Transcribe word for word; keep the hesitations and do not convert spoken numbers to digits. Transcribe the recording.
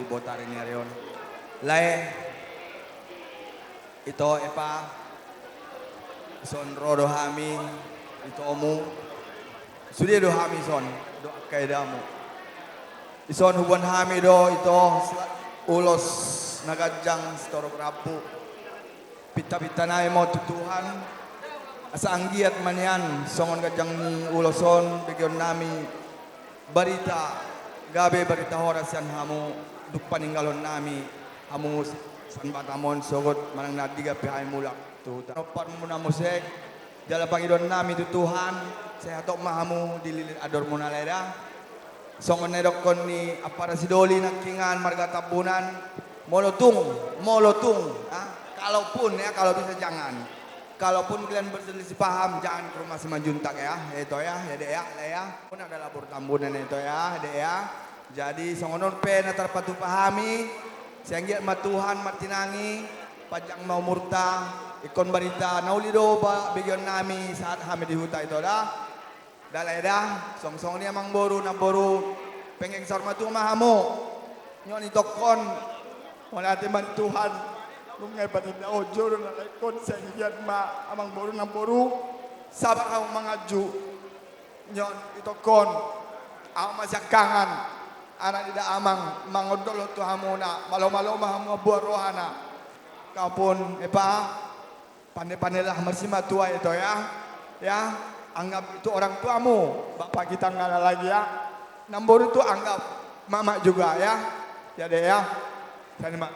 Botari ni ari on. Lae, ito Epa, ison ro do hami, itomu. Sude do hami ison, do angka edamu. Ison huboan hami do ito, ulos na ganjang sitorop rambu. Pinta-pinta nami ma tu Tuhan, asa anggiat ma nian songon ganjang ni ulos on begeon nami barita gabe, barita horas sian hamu, dung paninggalhon nami hamu sian Batam on sogot manang na digapi hami mulak tu huta. Nomparmuna muse, jala pangidoan nami tu Tuhan, sehat ma hamu di lilit andormuna, lae da. Songon na nidokkon ni ampara sidoli nangkiningan marga Tambunan, molo tung, molo tung, ah, kalaupun ya, kalau bisa jangan. Kalaupun kalian berselisih paham, jangan ke rumah Simanjuntak ya, ya ito ya, ya dek ya, lae ya. Pun adalah boru Tambunan ya ito ya, dek ya. Jadi songon on pe na tarpatupa hami, sai anggiat ma Tuhan martinangi, panjang ma umurta, ingkon barita na uli do ba begeon nami sahat hami di huta ito da. Da lae da, songon i amangboru, namboru, penggeng saur matua ma hamu. Nion itongkon, mauliate ma di Tuhan, nunga dipatindanghon jodo na laengkon, sai anggiat ma amangboru, namboru, sabar hamu manganju. Nion itongkon, ahu ma siangkangan, anak ni da amang, mangondolhon tu hamuna, malo-malo ma hamu mamboan rohana. Hamu pun, Epa, pande-pande lah marsimatua ito ya. Ya, anggap itu orang tuamu, bapak kita nggak ada lagi ya. Namboru itu anggap mama juga ya. Ya dek ya. Sani ma.